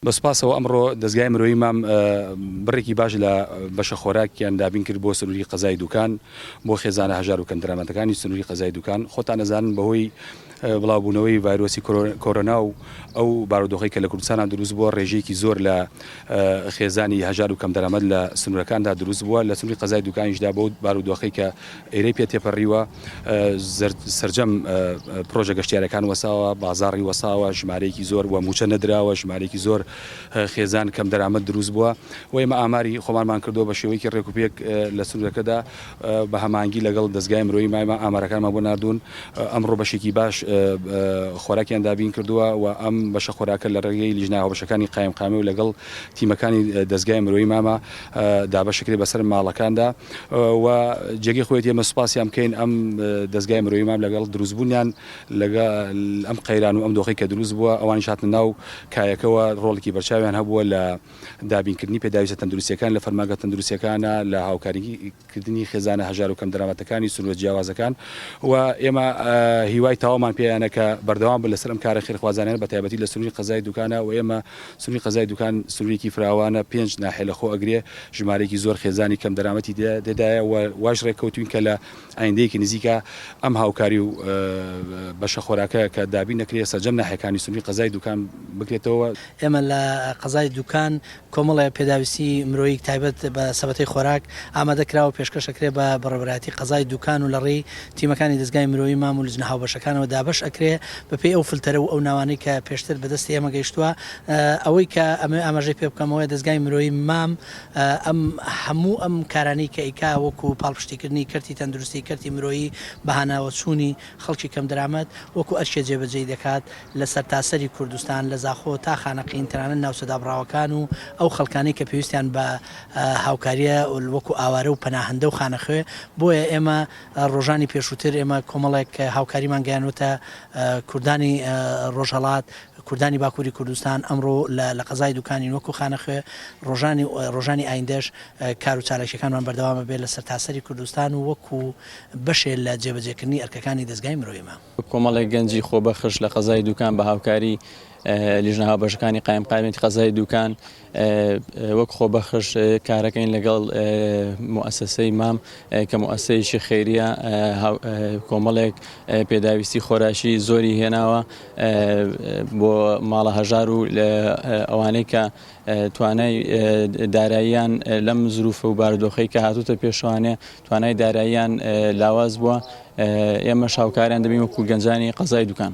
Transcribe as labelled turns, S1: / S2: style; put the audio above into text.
S1: بە سوپاسەوە ئەمڕۆ دەزگای مرۆیی مام بڕێکی باش لە بەشە خۆراکیان دابین کرد بۆ سنووری قەزای دوکان بۆ خێزانە هەژار و کەمدەرامەتەکانی سنووری قەزای دوکان. خۆتان ئەزانن بەهۆی بڵاوبوونەوەی ڤایرۆسی کۆرۆنا و ئەو بارودۆخەی کە لە کوردستانا دروست بووە ڕێژەیەکی زۆر لە خێزانی هەژار و کەمدەرامەت لە سنوورەکاندا دروست بووە لە سنووری قەزای دوکانیشدا بەو بارودۆخەی کە ئێرەی پێ تێپەڕیوە سەرجەم پرۆژە گەشتیارەکان وەساوە، بازاڕی وەساوە، ژمارەیەکی زۆر و مووچە نەدراوە، ژمارەیەکی زۆر خێزان کەمدەرامەت دروست بووە و ئێمە ئاماری خۆمانمان کردووە بە شێوەیەکی ڕێکوپێک لە سنوورەکەدا بە هەماهەنگی لەگەڵ دەزگای مرۆیی مایمە ئامارەکانمان بۆ ناردوون، ئەمڕۆ بەشێکی باش خۆراکیان دابین کردووە و ئەم بەشە خۆراکە لە ڕێگەی لیژنە هاوبەشەکانی قایمقامی و لەگەڵ تیمەکانی دەزگای مرۆیی مامە دابەشکرێت بەسەر ماڵەکاندا. و جێگەی خۆیەتی ئێمە سوپاسیان بکەین ئەم دەزگای مرۆیی مام لەگەڵ دروستبوونیان لەگە ئەم قەیران و ئەم دۆخەی کە دروست بووە ئەوانیش هاتنە ناو کایەکەوە ڕۆڵێکی بەرچاویان هەبووە لە دابینکردنی پێداویستە تەندروستیەکان لە فەرمانگە تەندروستیەکانە لە هاوکاریکردنی خێزانە هەژار و کەمدەرامەتەکانی سنوورە جیاوازەکان و ئێمە هیوای تەواومان پێیانە کە بەردەوام بن لەسەر ئەم کارە خێرخوازانەیان بە تایبەتی لە سنووری قەزای دوکانە و ئێمە سنووری قەزای دوکان سنوورێکی فراوانە پێنج ناحیە لەخۆ ئەگرێ، ژمارەیەکی زۆر خێزانی کەمدەرامەتی تێدایە و واش رێککەوتوین کە لە ئایندەیەکی نزیکا ئەم هاوکاری و بەشە خۆراکە کە دابین دەکرێ سەرجەم ناحیەکانی سنووری قەزای دوکان بکرێتەوە.
S2: ئێمە لە قەزای دوکان کۆمەڵێ پێداویستی مرۆیی تایبەت بە سەبەتەی خۆراک ئامادە کراوە پێشکەش ئەکرێ بە بەڕێوەبەرایەتی قەزای دوکان و لە ڕێی تیمەکانی دەزگای مرۆیی مام و لجنە هاوبەشەکانەوە دابەش ئەکرێ بەپێی ئەو فلتەرە و ئەو ناوانەی کە پێشتر بە دەستی ئێمە گەیشتووە ئەوەی کە ئەمەوێ ئاماژەی پێ بکەم ئەوەیە دەزگای مرۆیی مام ئەم هەموو ئەم کارانەی کە ئەیکا وەکو پاڵپشتیکردنی کەرتی تەندروستی کەرتی مرۆیی بەهاناوەچوونی خەڵکی کەمدەرامەت وەکو ئەرکێ جێبەجێی دەکات لە سەرتاسەری کوردستان لە زاخۆ تا خانەقین تەنانەت ناوچە دابڕاوەکان و ئەو خەڵکانەی کە پێویستیان بە هاوکارییە وەکو ئاوارە و پەناهەندە و خانەخوێ بۆیە ئێمە ڕۆژانی پێشووتر ئێمە کۆمەڵێک هاوکاریمان گەیانووتە کوردانی ڕۆژهەڵات، کوردانی باکووری کوردستان، ئەمڕۆ لە قەزای دوکانین وەکو خانەخوێ، ڕۆژانی ڕۆژانی ئایندەش کار و چالاکییەکانمان بەردەوام ئەبێت لە سەرتاسەری کوردستان و وەکو بەشێ لە جێبەجێکردنی ئەرکەکانی دەزگای مرۆیی مام.
S3: کۆمەڵێک گەنجی خۆبەخش لە قەزای دوکان بە هاوکاری لیژنە هاوبەشەکانی قایمقامیەتی قەزای دوکان وەک خۆبەخش کارەکەین لەگەڵ موئەسەسەی مام کە موئەسەیەکی خەیریە کۆمەڵێک پێداویستی خۆراکی زۆری هێناوە بۆ ماڵە هەژار و ئەوانەی کە توانای داراییان لەم زروفە و بارودۆخەی کە هاتوتە پێشوانێ توانای داراییان لاواز بووە ئێمە شاوکاریان دەبین وەکو گەنجانی قەزای دوکان.